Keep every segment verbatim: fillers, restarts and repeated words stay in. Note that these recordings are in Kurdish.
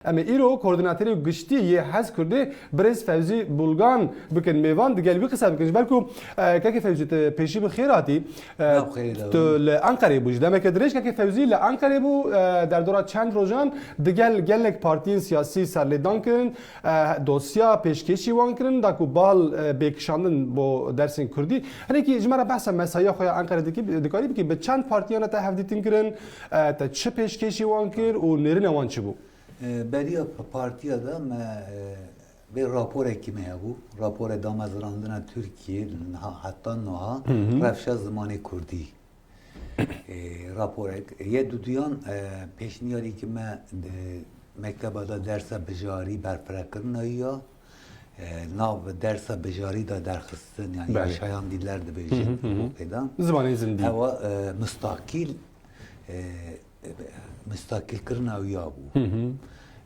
Em ê îro koordinatorê giştî yê Hez Kurdê birêz Fewzî Bulgan bikin mêvan, digel wî qise bikin. Ji ber ku, e, kekê Fewzî, tu pêşî bi xêr hatî. E, Nav xêrê de tu bin. Li Enqerê bû. Ji demeke dirêj kekê Fewzî li Enqerê bû. E, derdora çend rojan digel gelek partiyên siyasî serlêdan kirin. E, dosya pêşkêşî wan kirin, da ku bal, e, bê kişandin bo dersên kurdî. Hinekî ji me re behsa mesaiya xwe ya Enqerê dikî, dikarî bikî, bi çend partiyana te hevdîtin kirin, e, te çi pêşkêşî wan kir û nêrîna wan çi bû? E, beriya p-, partiya de me, e, vê raporekî me hebû. Raporê damezrandina Tirkiyê niha, heta niha Hı hı. rewşa zimanê kurdî. E, raporek. Yê duduyan, e, pêşniyarî ki me, e, mekteba de dersa bijarî berfirehkirina ya, e, nav dersa bijarî de derxistin, yani Belê. yaşayan diller dibêjin Hı hı, hı hı. bu pêdan. Zimanê zindî. Ewa, e, mustaqîl, e, mustaqîlkirina ya bû. Hı hı.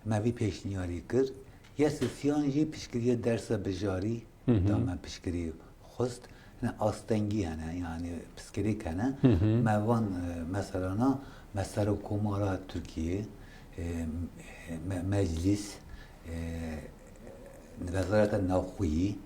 Me vî pêşniyarî kir. Yê sisiyan jî piştgiriyê dersa bijarî Hı hı. da me piştgirî xwest. Hine astengî hene, yani pirsgirêk hene. Hı hı. Me van, e, meselana me Serokkomara Tirkiyê, e, me-, meclis, e, Wezareta Navxweyî,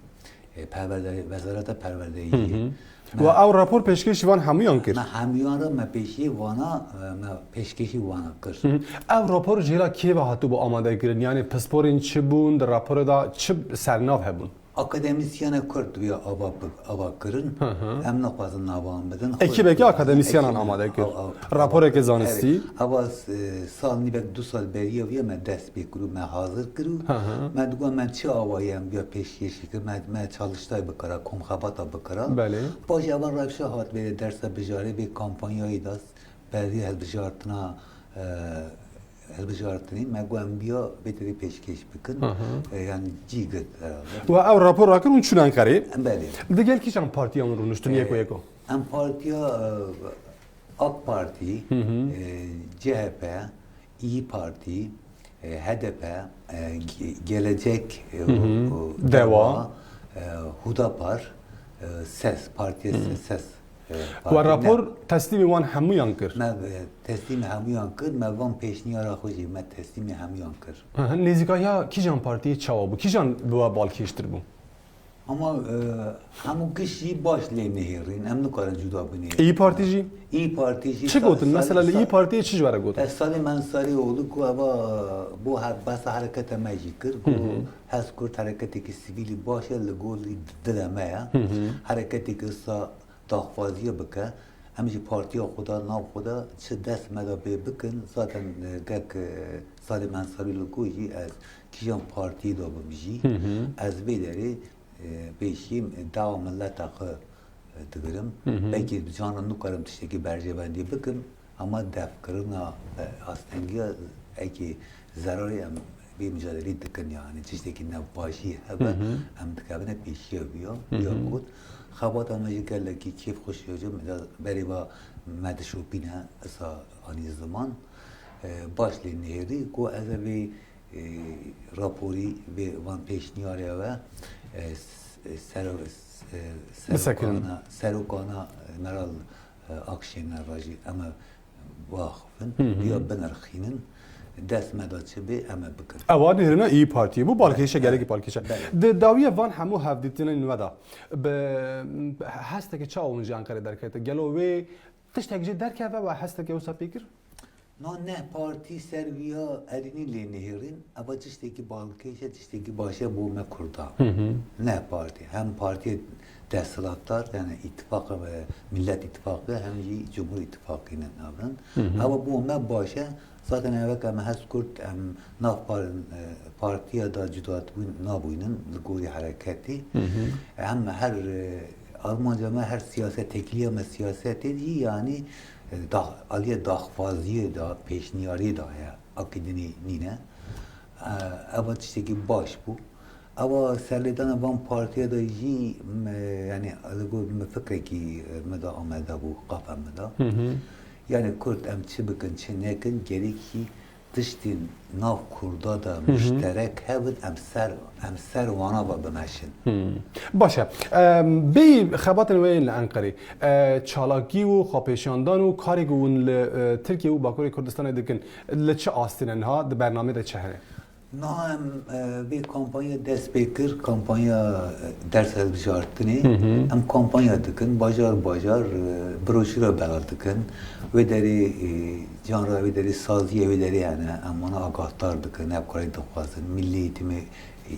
e, perwerde-, Wezareta Perwerdeyî. Hı hı. Me Ve ew rapor pêşkêşî van hemûyan kir? Me hemûyan re me pêşî vana, e, me pêşkêşî vana kir. Hı hı. Ew rapor ji hêla kê ve hatibû amade kirin? Yani pisporên çi bûn, di raporê de çi sernav hebûn? Akademîsyene Kurd dibê ava bi-, ava kirin. Hı hı. Em naxwazin navan bidin. Ekîbeke Xwe-, akademîsyenan ekîb-, amade kir. av-, av-, Raporeke zanistî. Evet. Ava, e, sal nîvek du sal beriya viya me dest pê kir û me hazir kir û Hı hı. me digot me çi avayî em viya pêşkêşî kir, me, me çalıştay bikira, komxebata bikira. Belê. Paşê ava rewşa hat vê dersa bijarê vê kampanyayê de berî hilbijartina, e, hilbijartinê me got em biya vê tevî pêşkêş bikin. Hı hı. E, yani cî girt herhalde. Ve ew rapor rakir û çûn Enqerê. Belê. Digel kîjan partiyan rûniştin E, yeko yeko? Em partiya, e, AK Partî, Hı hı. e, C H P, İYİ Partî, e, H D P, e, Ge-, Gelecek, e, Hı hı. o, o, Deva. Deva, e, Hudapar, e, Ses, Partiya Hı. Ses, Ses, e, Ve Partî rapor ne- teslîmî wan hemûyan kir? Me, e, teslîmî hemûyan kir, me van pêşniyara xwe jî me teslîmî hemûyan kir. Hı hı. Nêzîkahiya kîjan partiyê çawa bû? Kîjan bi we balkêştir bû? Ama, e, hemû giş jî baş lê nihêrîn, em nikarin cuda binêrin. İYİ Partî jî? İYİ Partî jî Çi sa-, gotin? Salih Mesela li Sa-, İYİ Partiyê çi ji we re gotin? E, Salih Ensarîoğlu ku eva bo her-, behsa hereketa me jî kir, ku Hı hı. Hezkurd hereketekî sivîlî baş e, li gorî dile me ye. Hı hı. Hereketekî wisa daxwaziya bike. Em jî partiya xwe de, nav xwe de çi dest me de pê bikin, zaten, e, gek, e, Salih Ensarîoğlu ku jî ez kîjan partiyê de bim jî, Hı hı. ez vê derê, e, pêşî dawa mileta xwe, e, digirim. Hı hı. Belkî bi can re nikarim tiştekî berjewendî bikim, ama defkirina, e, astengiya, eke zerarê em vê micadelê dikin, yani tiştekî ne başî hebe, Hı hı. em dikevine pêşiya wî ya, Hı hı. ya got. Xebata me jî gelekî kêfxweş ya, me de berê va me dişopîne, esa anî ziman. E, baş lê nihêrî ku ez ê vê, e, raporî vê van pêşniyarê we, e, s-, e, sero-, s-, e, Bisekinin. serokana, serokana, e, Meral, e, Akşener re jî em ê biaxivin, Hı hı. ya binirxînin, dest me de çi bê em ê bikin. Ewa nêrîna İYİ Partiyê bû, balkêşe, Belê. gelekî balkêşe. Belê. Di dawiya van hemû hevdîtinên we de bi hesteke çawa hûn ji Enqerê derkete? Gelo wê tiştek jê derkeve we hesteke wisa pê kir? Na neh partî ser viya erînî lê nihêrin, eva tiştekî balkêş e, tiştekî baş e bo me Kurda. Hı hı. Neh partî, hem partiyê desthilatdar, yani îtifaq, e, Millet Îtifaqı, hem jî Cumhur Îtifaqı ne navin. Hı hı. Eva bo me baş e, zaten evek em Hezkurd, em nav par-, e, partiya da cudatbûn nabûynin li gorî hereketî. Hı hı. Em her, e, Almanca me her siyaset, têkiliya me siyasetê jî, yani, e, da-, aliyê daxwaziyê de, pêşniyariyê de heye, akî dinê nîne. E, eva tiştekî baş bû. Eva serlêdana van partiya de jî me, yani, li gor min fikrekî, e, me de amade bû, qafa me de. Hı hı. Yani Kurd em çi bikin, çi nekin, gerekî tiştên nav Kurda de Hı hı. muşterek hebin, em ser, em ser wana ve bimeşin. Hı. Baş e. Em, bêyî xebatên we yên li Enqerê, e, çalakî û xwepêşandan û karê ku hûn li, e, Tirkiye û Bakurê Kurdistanê dikin, li çi astî ne niha, di bernamê de çi hene? Na em e, vê kampanya dest pê kir, kampanya e, ders hilbijartinê. Em kampanya dikin, bajar bajar e, broşûra belav dikin. Wê derê e, can re wê derê saziyê wê derê hene. Em wana agahdar dikin, hevkarî dixwazin. Milli eğitimê e,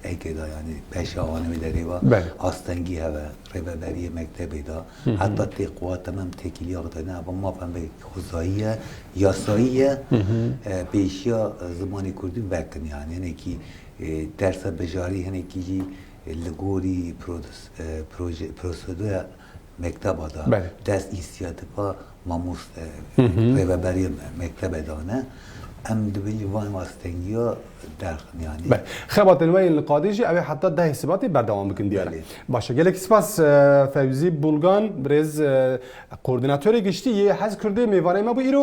e, eke da yani beşa wan wê derê va Belê. Astengî heve, rêveberiyê mektebê da. Heta tê quwa temam têkiliya xwe ne, ama mafem be xwezayî ye, yasayî ye. E, pêşiya e, zimanê kurdî vekin yani. Hinekî e, dersa bejarî hinekî jî e, li gorî prodes- e, proje, prosedura mekteba da Belê. dest însiyatifa mamoste rêveberiya me- mektebe dane. Em dibin jî van astengiya derxin yani. Belê. Xebatên we yên li qadê jî ew ê heta dehê Sibatê berdewam bikin diyar e. Belê. Baş e. Gelek spas e, Fewzî Bulgan, birêz e, koordinatorê giştî yê Hez Kurdê mêvanê me bû îro.